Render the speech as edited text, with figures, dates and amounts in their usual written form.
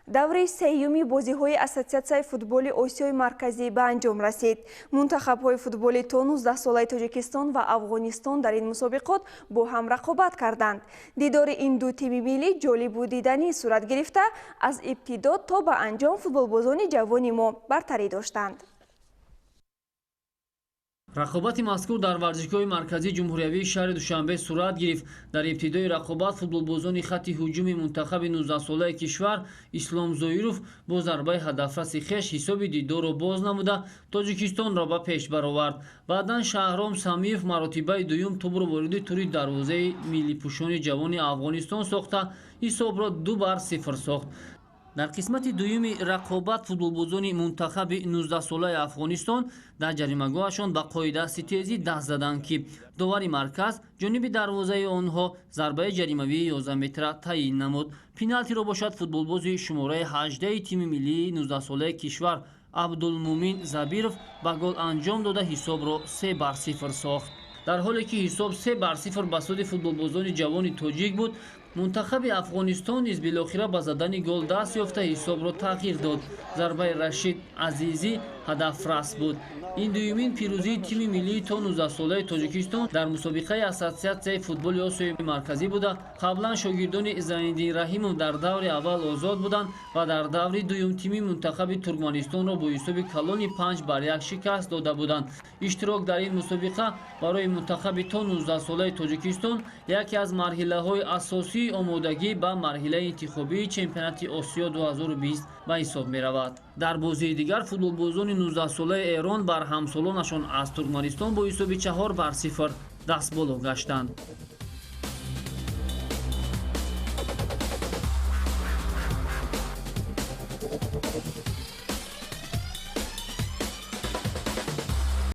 Даври сеюми бозиҳои Ассотсиатсияи футболи Осиёи Марказӣ ба анҷом расид. Мунтахабҳои футболи то 19 солаи Тоҷикистон ва Афғонистон дар ин мусобиқот бо ҳам рақобат карданд. Дидори ин ду тими миллӣ ҷолибу диданӣ сурат гирифта, аз ибтидо то ба анҷом футболбозони ҷавони мо бартарӣ доштанд. Рақобати мазкур дар варзишгоҳи марказии ҷумҳуриявии шаҳри Душанбе сурат гирифт. Дар ибтидои рақобат футболбозони хатти ҳуҷуми мунтахаби 19-солаи кишвар Ислом Зоиров бо зарбаи ҳадафраси хеш ҳисоби дидорро боз намуда, Тоҷикистонро ба пеш баровард. Баъдан Шаҳром Самиев маротибаи дуюм тӯбро вориди тури дарвозаи миллипӯшони ҷавони Афғонистон сохта, ҳисобро 2-0 сохт. Дар қисмати дуюми рақобат футболбозони мунтахаби 19-солаи Афғонистон дар ҷаримагоҳашон ба қоидаситезӣ даст заданд, ки довари марказ ҷониби дарвозаи онҳо зарбаи ҷаримавии 11 метра таъин намуд. Пеналтиро бошад футболбози шумораи 18 тими миллии 19-солаи кишвар Абдулмумин Забиров ба гол анҷом дода, ҳисобро 3-0 сохт. Дар ҳоле ки ҳисоб 3-0 ба суди футболбозони ҷавони тоҷик буд, мунтахаби Афғонистон низ билохира ба задани гол даст ёфта, ҳисобро тағйир дод. Зарбаи Рашид Азизӣ ҳадафрас буд. Ин дуюмин пирӯзии тими миллии то 19-солаи Тоҷикистон дар мусобиқаи Ассотсиатсияи футболи Осиёи Марказӣ буда, қаблан шогирдони Зайниддин Раҳимов дар даври аввал озод буданд ва дар даври дуюм тими мунтахаби Туркманистонро бо ҳисоби калони 5-1 шикаст дода буданд. Иштирок дар ин мусобиқа барои мунтахаби то 19-солаи Тоҷикистон яке аз марҳилаҳои асосии омодагӣ ба марҳилаи интихобии чемпионати Осиё 2020 ба ҳисоб меравад. Дар бозии дигар футболбозони 19-солаи Эрон бар ҳамсолонашон аз Туркманистон бо ҳисоби 4-0 дастболо гаштанд.